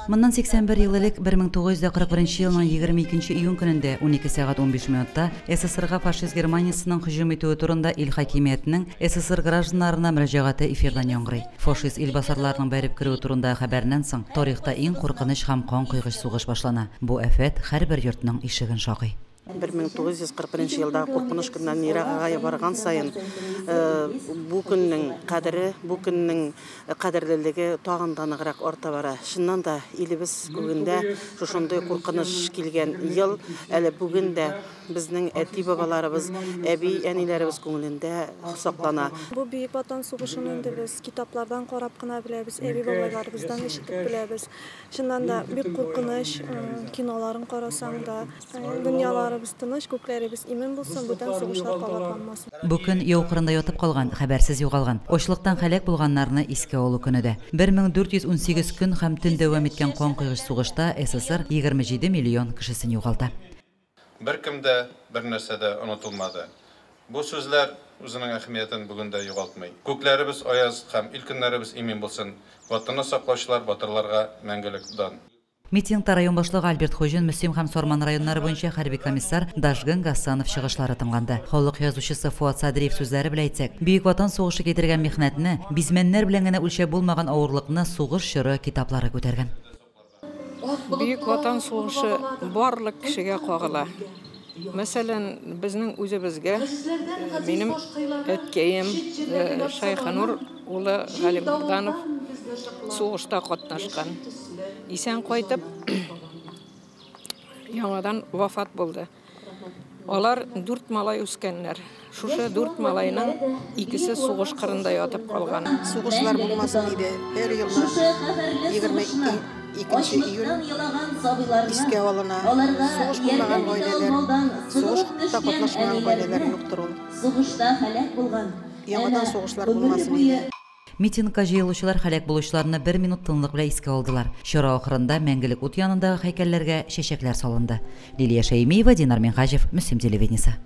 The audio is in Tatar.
Моннан 81 ел элек, 1941 елның 22 июнь көнендә 12 сәгать 15 минутта СССРга фашист Германиясенең һөҗүм итүе турында ил хакимиятенең СССР гражданнарына мөрәҗәгате эфирдан яңгырый. Фашист илбасарларының бәреп керүе турындагы хәбәреннән соң тарихта иң куркыныч һәм канкойгыч сугыш башлана. Бу афәт һәрбер йортның ишеген шакый. 1941 елдагы куркыныч көннән ерагая барган саен бу көннең кадере, бу көннең кадерлелеге тагын да ныграк арта бара. Чыннан да илебез күгендә шушындый куркыныч килгән ел әле бүген дә безнең әти-бабаларыбыз, әби-әниләребез күңелендә саклана. Бу Бөек Ватан сугышын инде без китаплардан карап кына беләбез, әби-бабайларыбыздан ишетеп беләбез. Чыннан да бик куркыныч, киноларын карасаң да, дөньяларыбыз тыныч, күкләребез имин булсын, бүтән сугышлар кабатланмасын. Бу көн яу кырында ятып калган, хәбәрсез югалган, ачлыктан һәлак булганнарны искә алу көне дә. 1418 көн һәм төн дәвам иткән канкойгыч сугышта СССР 27 миллион кешесен югалта. Беркем дә, бер нәрсә дә онытылмады. Бу сүзләр үзенең әһәмиятен бүген дә югалтмый. Күкләребез аяз һәм ил-көннәребез имин булсын. Ватанны саклаучылар батырларга мәңгелек дан. Митингта район башлыгы Альберт Хуҗин, Мөслим һәм Сарман районнары буенча хәрби комиссар Дашгын Гасанов чыгышлары тыңланды. Халык язучысы Фуат Садриев сүзләре белән әйтсәк, Бөек Ватан сугышы китергән михнәтне, бизмәннәр белән генә үлчәп булмаган авырлыкны сугыш чоры китаплары күтәргән. Бөек Ватан сугышы барлык кешегә кагыла. Мәсәлән, безнең үзебезгә, минем әткәем Шәйхенур улы Галимәрданов сугышта катнашкан. Исән кайтып, яңадан вафат булды. Алар 4 малай үскәннәр. Шушы 4 малайның икесе сугыш кырында ятып калган. Сугышлар булмасын иде. Һәр елны 22 июль искә алына. Сугыш булмаган гаиләләр, сугышта катнашмаган гаиләләр юктыр ул. Яңадан сугышлар булмасын иде. Митингка җыелучылар һәлак булучыларны бер минут тынлык белән искә алдылар. Чара ахырында мәңгелек ут янындагы һәйкәлләргә чәчәкләр салынды. Лилия Шәймиева, Динар Минһаҗев, Мөслим телевидениесе.